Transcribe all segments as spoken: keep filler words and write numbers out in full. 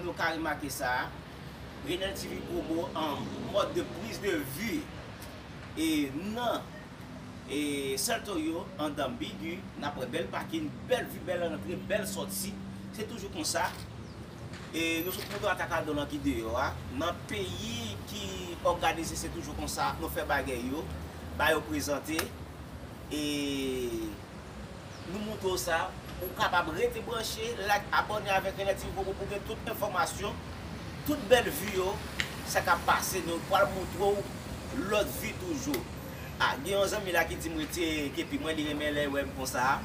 Nou ka remake sa, Renel T V Promo an mòd de priz de vi e nan e Salto yo, anndan Biggy, n ap wè bèl pakin, bèl vi, bèl rantre, bèl sòti. Se toujou konsa. E nou sot montre Atakadò lan ki deyò a. Nan peyi ki òganize, se toujou konsa nou fè bagay yo, ba yo prezante. E nou montre w sa, ou kapab rete branche, like, abòne avèk Renel T V Promo pou gen tout enfòmasyon, tout bèl vi yo, sa k ap pase, nou pral montre w lòt vi toujou. A, gen yon zanmi la ki di m retire kepi mwen, li renmen lè wè m konsa.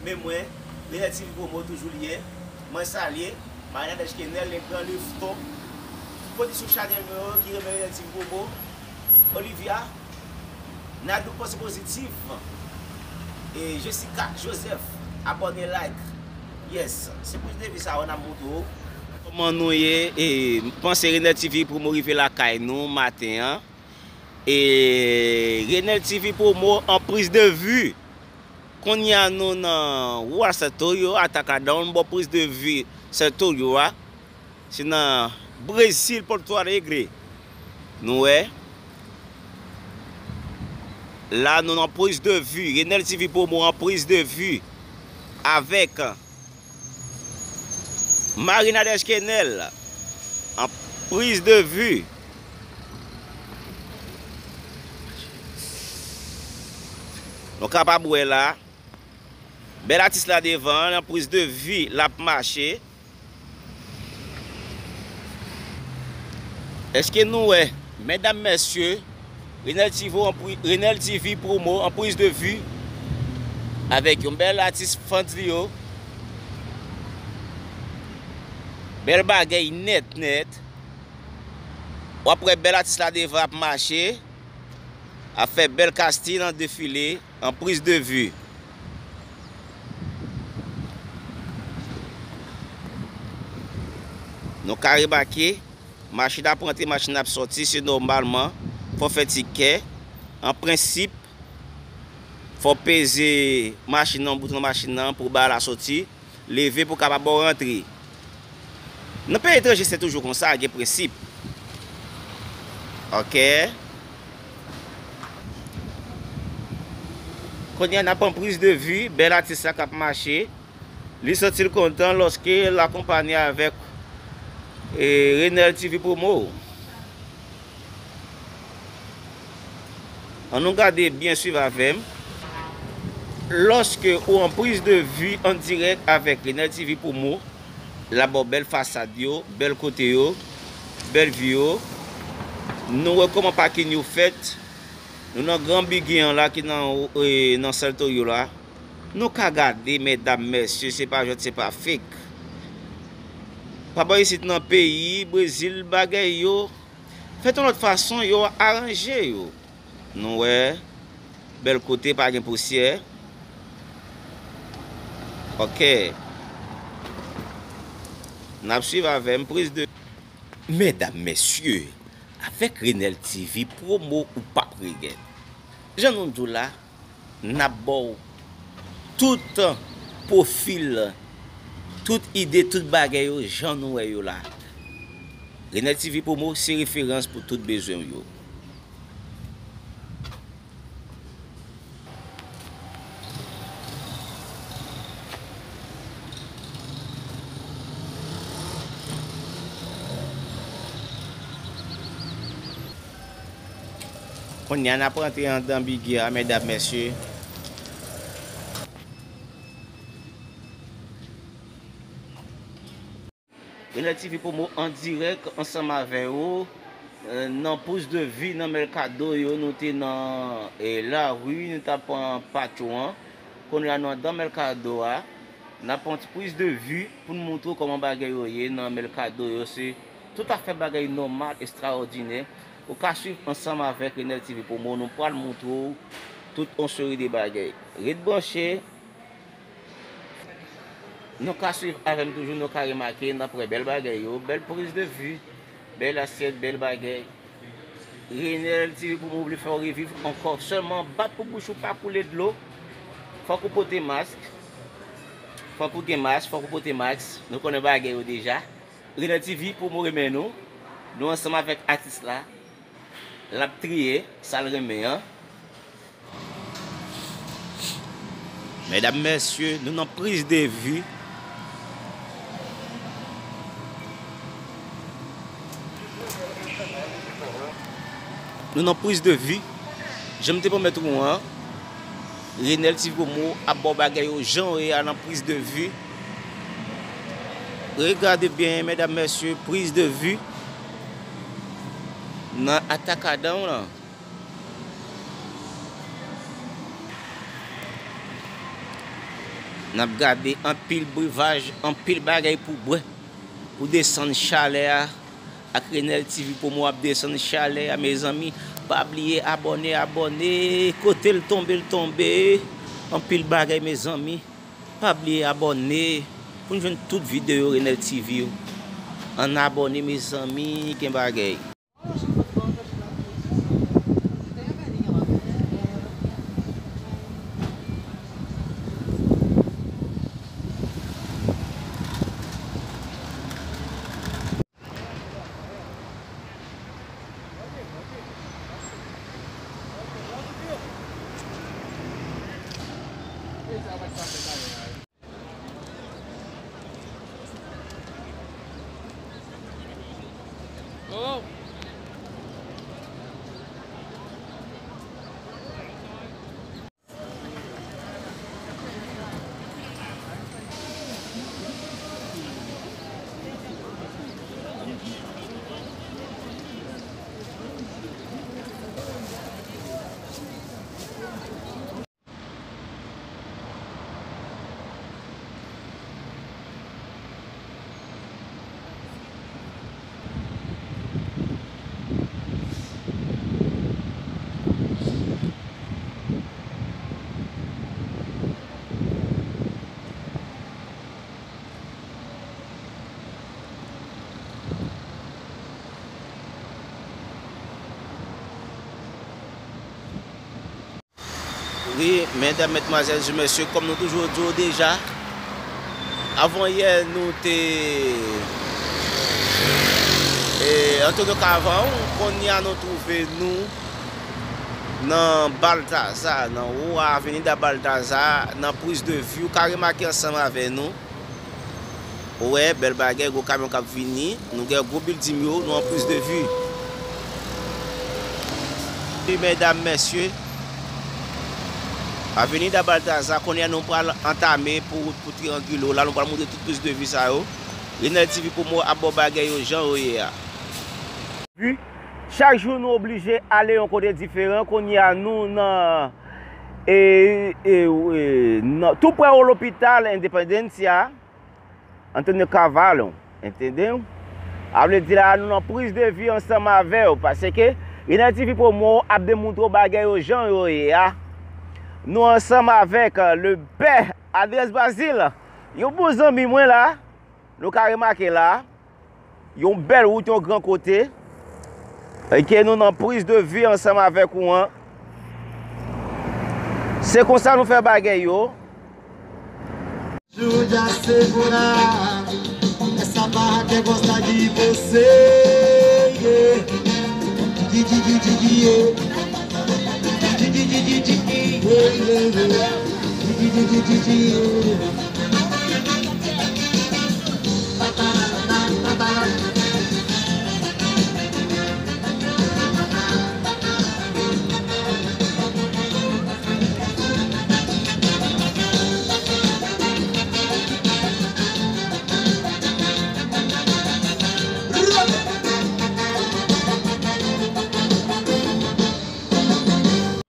Men mwen, Renel T V Promo toujou li ye. Mwen salye Marie Nadège Kenel, le gran Lefton, pwodui sou chanèl mwen yo ki renmen Renel T V Promo, Olivia, Nadou Panse Pozitif, e Jessica Joseph, abòne, like. Yes, se priz de vi sa yo n ap montre w. Kòman nou ye? E, m panse Renel T V Promo rive lakay nou maten an. E Renel T V Promo an priz de vi. Kounye a nou nan Rua Santoyo, Atacadão, bò priz de vi Santoyo a. Se nan Brezil, Porto Alegre. Nou wè. La, nou nan priz de vi. Renel T V Promo an priz de vi. Avèk Marie Nadège Kenel, an priz de vi. Nou kapab wè la, bèl atis la devan, an priz de vi, l ap mache. Èske nou wè, medam, mesye, Renel T V an pri-, Renel T V Promo an priz de vi avèk yon bèl atis fan tryo. Bèl bagay nèt, nèt. W ap wè bèl atis la devan ap mache, ap fè bèl casting nan defile an priz de vi. Nou ka remake, machin ap rantre, machin ap sòti, se nòmalman, fò fè ti kè. An prensip, fò peze machin nan, bouton machin nan pou bagay la sòti, leve pou kapab ba w rantre. Nan peyi etranje, se toujou konsa, gen prensip. Oke. Kounye a, n ap pran priz de vi, bèl atis la k ap mache. Li santi l kontan lòske l akonpanye avèk, e, Renel T V Promo. Ann nou gade byen, swiv avè m. Lòske ou an priz de vi an dirèk avèk Renel T V Promo, l ap ba w bèl fasad yo, bèl kote yo, bèl vi yo. Nou wè kòman pakin yo fèt. Nou nan Gran Biggy an la ki nan, e, nan Salto yo la. Nou ka gade, medam, mesye, se pa jwèt, se pa fake. Pa bò isit nan peyi Brezil, bagay yo fèt yon lòt fason, yo aranje yo. Nou wè, bèl kote, pa gen pousyè. Oke. N ap swiv avè m, priz de. Medam, mesye, avèk Renel T V Promo ou p ap regrèt. Jan nou di w la, n ap ba w tout pwofil, tout ide, tout bagay yo jan nou wè yo la. Renel T V Promo se referans pou tout bezwen w yo. Kounye a n ap rantre anndan Biggy a, medam, mesye. Renel T V Promo an dirèk ansanm avè w, eh, nan priz de vi nan Mercado yo, nou te nan, eh, lari, nou t ap pran patyon an. Kounye a nou anndan Mercado a, n ap pran ti priz de vi pou n montre w kòman bagay yo ye nan Mercado yo. Se tout afè bagay nòmal, estrawòdinè. Ou ka swiv ansanm avèk Renel T V Promo, nou pral montre w tout yon seri de bagay. Ret branche. Nou ka swiv avè m toujou, nou ka remake, n ap wè bèl bagay yo, bèl priz de vi, bèl asyèt, bèl bagay. Renel T V Promo vle fè w reviv ankò. Sèlman bat pou bouch ou pa koule dlo. Fòk ou pote mask. Fòk ou gen mask, fòk ou pote mask. Nou konnen bagay yo deja. Renel T V Promo renmen nou. Nou ansanm avèk atis la. L ap triye sa l renmen an. Medam, mesye, nou nan priz de vi. Nou nan priz de vi. Jan m te pwomèt ou an, Renel T V Promo ap ba w bagay yo jan yo ye a nan priz de vi. Regade byen, medam, mesye, priz de vi nan Atacadão lan. N ap gade anpil brevaj, anpil bagay pou bwè, pou desann chalè a. Ak Renel T V Promo ap desann chalè a, mezanmi. Pa bliye abòne, abòne. Kote l tonbe, l tonbe. Anpil bagay, mezanmi. Pa bliye abòne pou n jwenn tout videyo Renel T V yo. Ann abòne, mezanmi, gen bagay. Wi, medam, madmwazèl, mesye, kòm nou toujou di w deja, avan yè nou te, e, Antonio Caval, kounye a nou twouve nou nan Baltazar, nan Rua Avenida Baltazar, nan priz de vi, ou ka remake ansanm avè nou. Ou wè, bèl bagay, gwo kamyon k ap vini. Nou gen gwo bilding yo, nou an priz de vi. Wi, medam, mesye, Avenida Baltazar, kounye a nou pral antame pou wout pou Triangullo. La, nou pral montre tout priz de vi sa yo. Renel T V Promo ap ba w bagay yo jan yo ye a. Wi, chak jou nou oblije ale yon kote diferan. Kounye a nou nan, e, e, e, nan, tou prè o lopital Independencia. Antonio Caval, entende? A vle di la, nou nan priz de vi ansanm avè w, paske Renel T V Promo ap demontre w bagay yo jan yo ye a. Nou ansanm avèk, euh, le père Adresse Basile, yon bon zanmi mwen la, nou ka remake la, yon bèl wout, yon gran kote, e ke nou nan priz de vi ansanm avèk ou an. Se konsa nou fè bagay yo. Júlia Segura, essa barra que gosta de você, yeah. Di, di, di, di, di, yeah. Di, di, di, di, di, di, yeah, yeah, yeah. Di, di, di, di, di, di, yeah.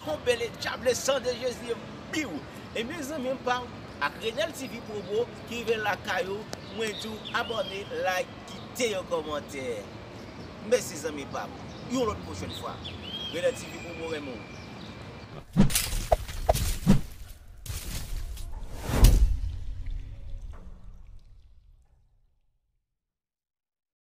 Tonbe le diable, sang de Jésus, biw. E mezanmi pa w ak Renel T V Promo ki rive lakay ou, mwen di w abòne, like, kite yon kòmantè. Mèsi zanmi pa m. Yon lòt pwochèn fwa. Renel T V Promo renmen w.